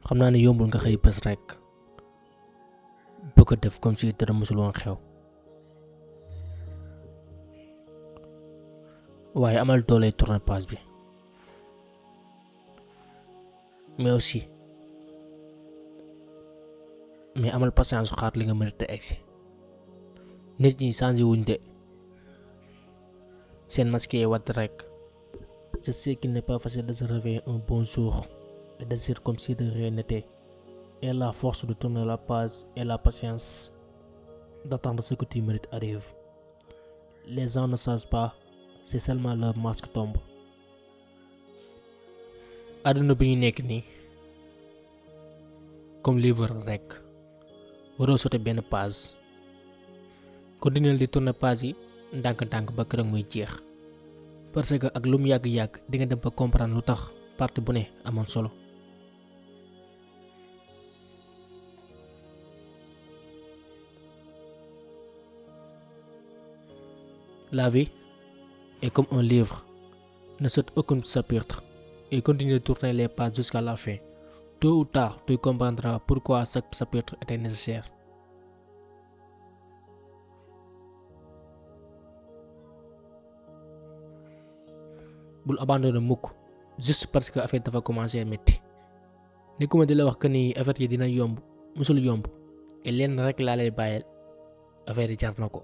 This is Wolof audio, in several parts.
xam naa ne yombul nga xëy bés rek bëgg a def comme si dara mësul woon xew waaye amal doole tourner page bi mais amal patience su xaar li nga mérite egsi nit ñi changé wuñ de seen masque yi wadd rek. Je sais qu'il n'est pas facile de se réveiller un bon jour et d'agir comme si de rien n'était. Et la force de tourner la page et la patience d'attendre ce que tu mérites arrive. Les gens ne savent pas, c'est seulement leur masque tombe. àdduna bi ñu nekk nii comme livre rek waroo sote benn page continuer di tourner page yi ndànk-ndànk ba keroog muy jeex parce que ak lu mu yàgg-yàgg di nga dem ba comprendre lu tax partie bu ne amoon solo. La vie est comme un livre, ne saute aucun chapitre et continue de tourner les pages jusqu'à la fin. Tôt ou tard, tu comprendras pourquoi chaque chapitre était nécessaire. Bul abandonné mukk juste parce que affaire dafa commencé metti ni ko ma di la wax que ni affaire yi dina yomb musul yomb et lenn rek laa lay bàyyil affaire yi jar na ko.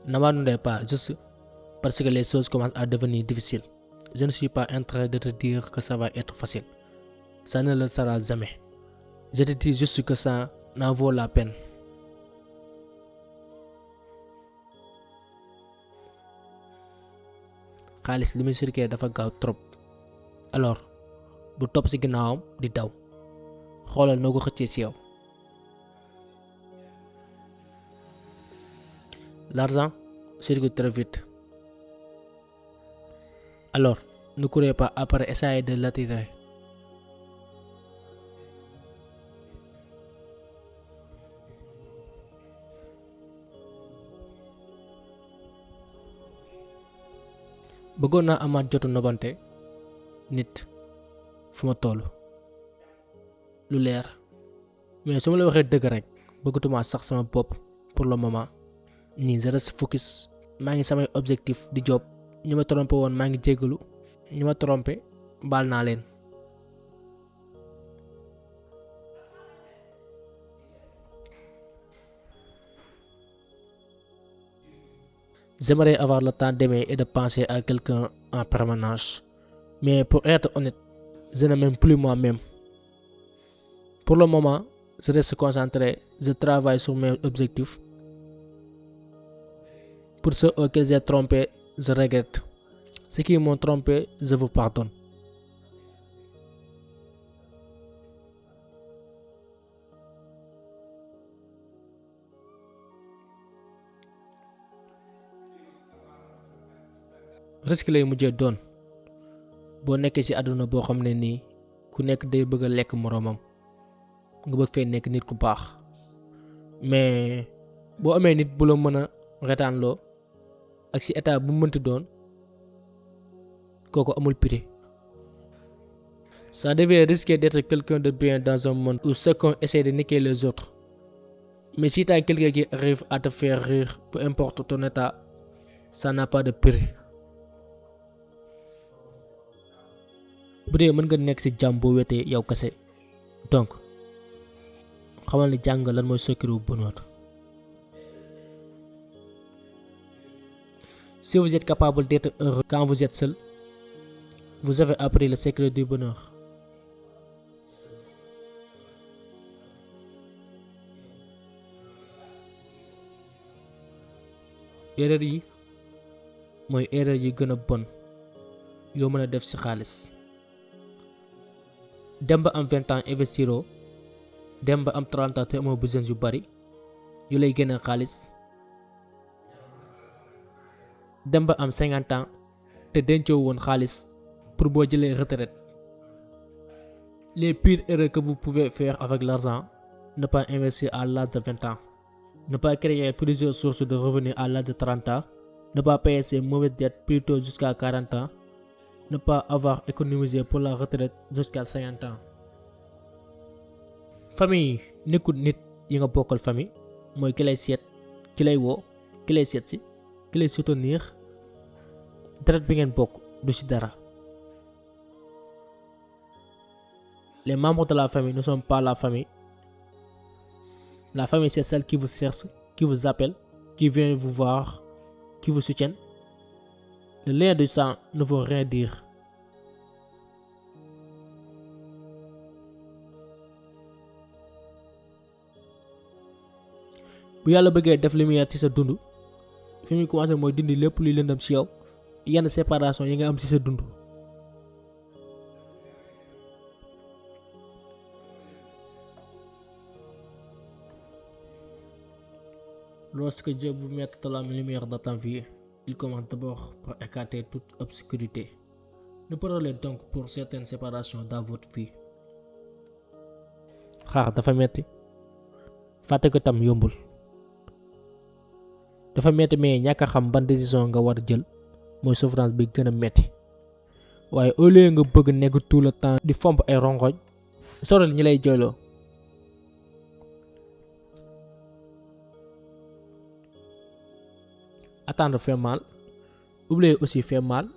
N'abandonne pas juste parce que les choses commencent à devenir difficiles. Je ne suis pas en train de te dire que ça va être facile. Ça ne le sera jamais. Je te dis juste que ça en vaut la peine. xaalis li muy circuler dafa gaaw trop alors bu topp ci ginnaawam di daw xoolal noo ko xëccee ci yow. L'argent circule très vite. Alors, ne courez pas après essayer de l'attirer. bëggoon naa amaat jotu nobante nit fu ma toll lu leer mais su ma la waxee dëgg rek bëggatuma sax sama bopp pour le moment. nii je reste focus maa ngi samay objectif di job ñu ma trompé woon maa ngi jéggalu ñu ma trompé baal naa leen. J'aimerais avoir le temps d'aimer et de penser à quelqu'un en permanence, mais pour être honnête, je ne m'aime plus moi-même. Pour le moment, je reste concentré, je travaille sur mes objectifs. Pour ceux auxquels j'ai trompé, je regrette. Ceux qui m'ont trompé, je vous pardonne. Risque lay mujjee doon boo nekkee ci àdduna boo xam ne nii ku nekk day bëgg a lekk moroomam nga bëgg fee nekk nit ku baax mais boo amee nit bu la mën a retaanloo ak ci état bu mënti doon kooku amul prix. Ça devait risquer d'être quelqu'un de bien dans un monde où chacun essaie de niquer les autres. Mais si t'as quelqu'un qui arrive à te faire rire, peu importe ton état, ça n'a pas de prix. bu dee mën nga nekk ci jàmm boo wetee yow kese donc xamal ni jàng lan mooy secret bu bonheur. Si vous êtes capable d'être heureux quand vous êtes seul, vous avez appris le secret du bonheur. erreur yi mooy erreur yi gën a bon yoo mën a def ci xaalis. dem ba am 20 ans investiroo dem ba am 30 ans te amoo business yu bari yu lay génne xaalis dem ba am 50 ans te dencoo woon xaalis pour boo jëlee retraite. Les pires erreurs que vous pouvez faire avec l'argent: ne pas investir à l'âge de 20 ans, ne pas créer plusieurs sources de revenus à l'âge de 30 ans, ne pas payer ses mauvaises dettes plus tôt jusqu'à 40 ans, ne pas avoir économisé pour la retraite jusqu'à 50 ans. Famille nekkul nit yi nga bokkal famille mooy ki lay seet ki lay woo ki lay seet si ki lay soutenir deret bi ngeen bokk du ci dara. Les membres de la famille ne sont pas la famille. La famille, c'est celle qui vous cherche, qui vous appelle, qui vient vous voir, qui vous soutient. Le lien de sang ne veut rien dire. bu yàlla bëggee def lumière ci sa dund fi muy commencé mooy dindi lépp luy lëndam ci yow yenn séparation yi nga am ci sa dund. Lorsque Dieu vous met dans la lumière dans ta vie, il commence d'abord par écarter toute obscurité. Ne parlez donc pour certaines séparations dans votre vie. xaar dafa metti fàtte ko tam yombul dafa metti mais ñàkk a xam ban décision nga war jël mooy souffrance bi gën a metti waaye au lieu nga bëgg nekk tout le temps di fomp ay rongoñ sorel ñi lay jooyloo. Attendre fait mal, oublier aussi fait mal,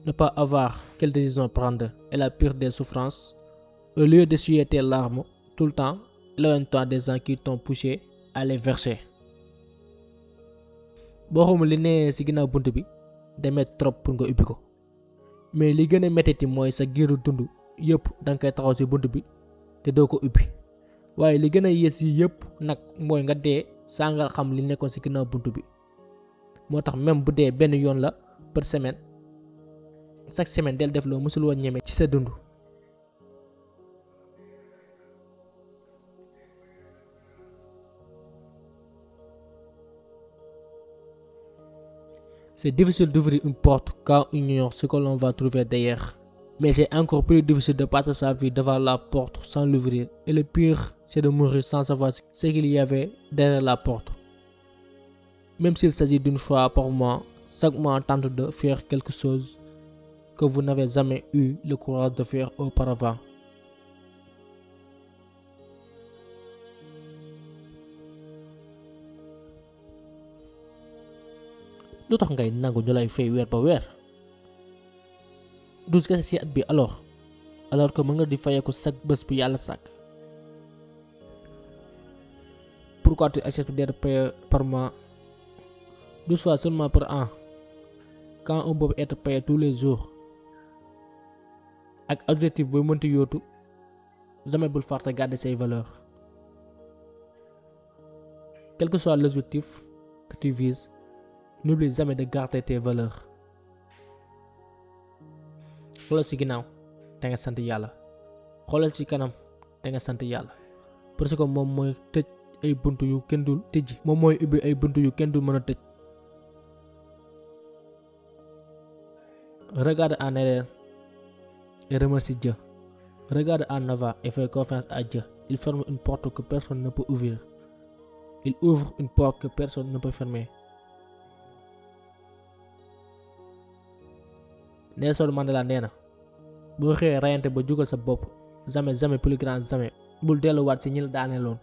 ne pas avoir quelle décision prendre est la pire des souffrances. Au lieu d'essuyer tes larmes tout le temps, éloigne-toi des gens qui t'ont poussé à les verser. boo xamul li ne ci ginnaaw bunt bi demee trop pour nga ubbi ko mais li gën a mettiti mooy sa giiru dund yëpp danga koy taxaw ci bunt bi te doo ko ubbi waaye li gën a yées yi yëpp nag mooy nga dee saa nga xam li nekkoon ci ginnaaw bunt bi. moo tax même bu dee benn yoon la par semaine chaque semaine del def loo mësul woon ñeme ci sa dund. C'est difficile d'ouvrir une porte quand on ignore ce que l'on va trouver derrière. Mais c'est encore plus difficile de passer sa vie devant la porte sans l'ouvrir. Et le pire, c'est de mourir sans savoir ce qu'il y avait derrière la porte. Même s'il s'agit d'une fois par mois, chaque mois tente de faire quelque chose que vous n'avez jamais eu le courage de faire auparavant. lu tax ngay nangu ñu lay fay weer ba weer douze kese ci at bi alors que mën nga di fayeeku chaque bés bi yàlla sàkk. Pourquoi tu acceptes d'être payé par mois 12 fois seulement par an quand on peut être payé tous les jours ak objectif booy mënti yootu jamais bul fàtte garder ses valeurs. Quel que soit l'objectif que tu vises, n'oublie jamais de garder tes valeurs. xoolal ci ginnaaw te nga sant yàlla xoolal ci kanam te nga sant yàlla parce que moom mooy tëj ay buntu yu kenn dul tëjji moom mooy ubbi ay buntu yu kenn dul mën a tëj. Regarde en arrière et remercie Dieu. Regarde en avant et fais confiance à Dieu. Il ferme une porte que personne ne peut ouvrir. Il ouvre une porte que personne ne peut fermer. Nelson Mandela nee na boo xëyee rayante ba jugal sa bopp jamais plus grand jamais bul delluwaat ci ñi la daaneeloon.